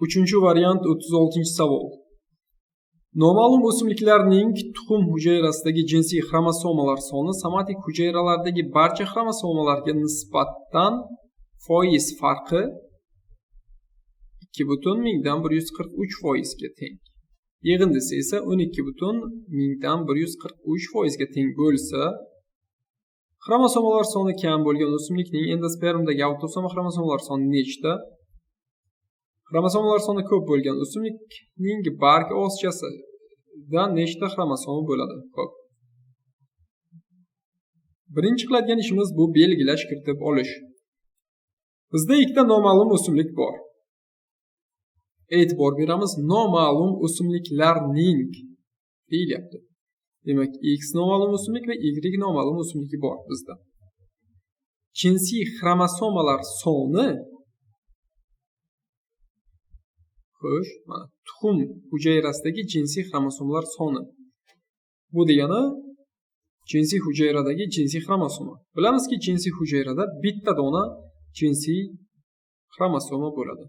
Uchinchi variant 36-savol. Noma'lum o'simliklarning tuxum hujayrasidagi jinsiy xromosomalar soni somatik hujayralardagi barcha xromosomalarga nisbatan foiz farqi 2,143% ga teng. Yig'indisi esa 12,143% ga teng bo'lsa, xromosomalar soni kam bo'lgan o'simlikning endospermdagi autosoma xromosomalar soni nechta? Xromosomalar soni ko'p bo'lgan o'simlikning barg og'izchasida nechta xromosoma bo'ladi? Xo'p. Birinchi qiladigan ishimiz bu belgilash kiritib olish. Bizda ikkita noma'lum o'simlik bor. E'tibor beramiz, noma'lum o'simliklarning deyilyapti. Demak, X noma'lum o'simlik va Y noma'lum o'simligi bor bizda. Jinsiy xromosomalar soni, xo'sh, mana tuxum hujayrasidagi jinsiy xromosomalar soni. Bu degani jinsiy hujayradagi jinsiy xromosoma. Bilamizki, jinsiy hujayrada bitta dona jinsiy xromosoma bo'ladi.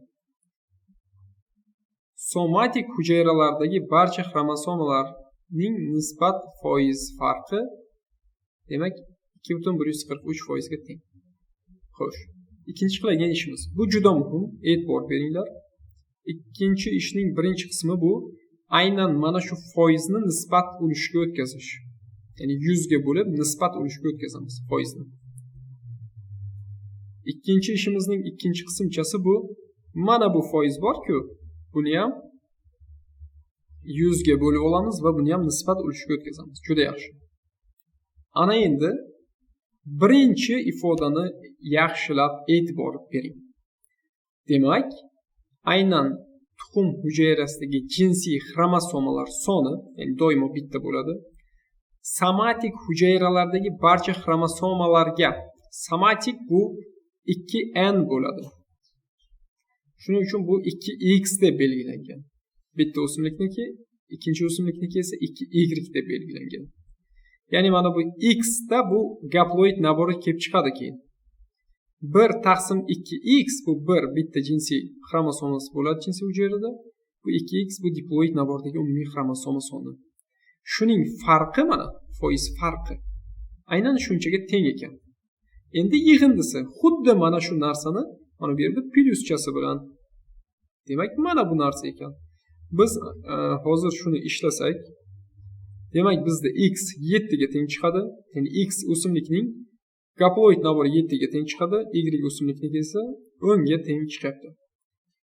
Somatik hujayralardagi barcha xromosomalarning nisbat foiz farqi, demak, 2,143% ga teng. Xo'sh, ikkinchi qiladigan ishimiz. Bu juda muhim, e'tibor beringlar. Ikkinchi ishning birinchi qismi bu aynan mana shu foizni nisbat ulushga o'tkazish. Ya'ni 100 ga bo'lib nisbat ulushga o'tkazamiz foizni. Ikkinchi ishimizning ikkinchi qismchasi bu mana bu foiz bor-ku, buni ham 100 ga bo'lib olamiz va buni ham nisbat ulushga o'tkazamiz. Juda yaxshi. Ana endi birinchi ifodani yaxshilab e'tibor bering. Demak, aynan tuxum hujayrasidagi jinsiy xromosomalar soni, ya'ni doimo bitta bo'ladi. Somatik hujayralardagi barcha xromosomalarga, somatik bu 2n bo'ladi. Shuning uchun bu 2x deb belgilangan. Bitta o'simlikniki, ikkinchi o'simlikniki esa 2y deb belgilangan. Ya'ni mana bu x da bu gaploid nabori kelib chiqadi keyin. 1 taqsim 2x bu 1 bitta jinsiy xromosomasi bo'ladi jinsiy hujayrada. Bu 2x bu diploid nabordagi umumiy xromosoma soni. Shuning farqi mana foiz farqi aynan shunchaga teng ekan. Endi yig'indisi xuddi mana shu narsani mana bu yerda plyuschasi bilan, demak mana bu narsa ekan. Biz hozir shuni ishlasak, demak bizda x 7 ga teng chiqadi. Ya'ni x o'simlikning gaploid nabori 7 ga teng chiqadi, y o'simlikniki esa 10 ga teng chiqyapti.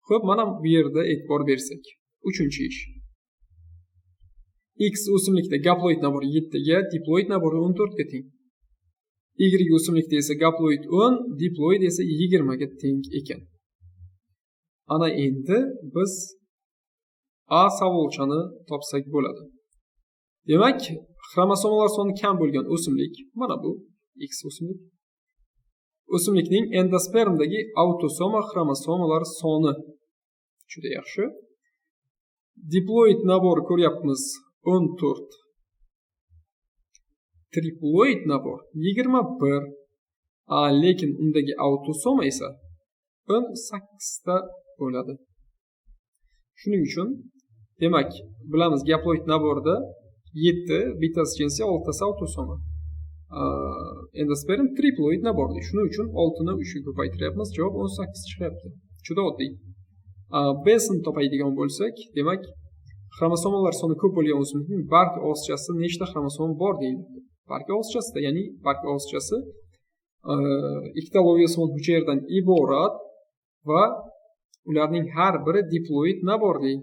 Xo'p, mana bu yerda e'tibor bersak, uchinchi ish. X o'simlikda gaploid nabori 7 ga, diploid nabori 14 ga teng. Y o'simlikda esa gaploid 10, diploid esa 20 ga teng ekan. Ana endi biz A savolchani topsak bo'ladi. Demak, xromosomalar soni kam bo'lgan o'simlik mana bu X o'simlik. O'simlikning endospermdagi autosoma xromosomalar soni juda yaxshi. Diploid nabor ko'ryapmiz 14. Triploid nabor 21. Lekin undagi autosoma esa 18 ta bo'ladi. Shuning uchun demak, bilamiz gaploid naborda 7, bittasi jinsiy, 6 tasi autosoma. Endosperm triploid naborli. Shuning uchun 6 ni 3 ga ko'paytiryapmiz, javob 18 chiqyapti. Juda oddiy. B-sini topadigan bo'lsak, demak, xromosomalar soni ko'p bo'lgan o'simlikning barg og'izchasida nechta xromosoma bor deyiladi. Barg og'izchasida, ya'ni barg og'izchasi ikkita loviyasimon hujayradan iborat va ularning har biri diploid naborli.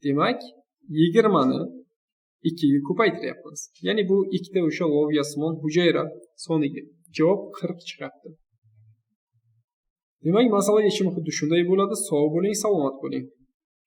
Demak, 20 ni 2 ga ko'paytiryapmiz. Ya'ni bu ikkita o'sha loviyasimon hujayra soniga. Javob 40 chiqyapti. Demak, masala yechimi xuddi shunday bo'ladi. Sog' bo'ling, salomat bo'ling.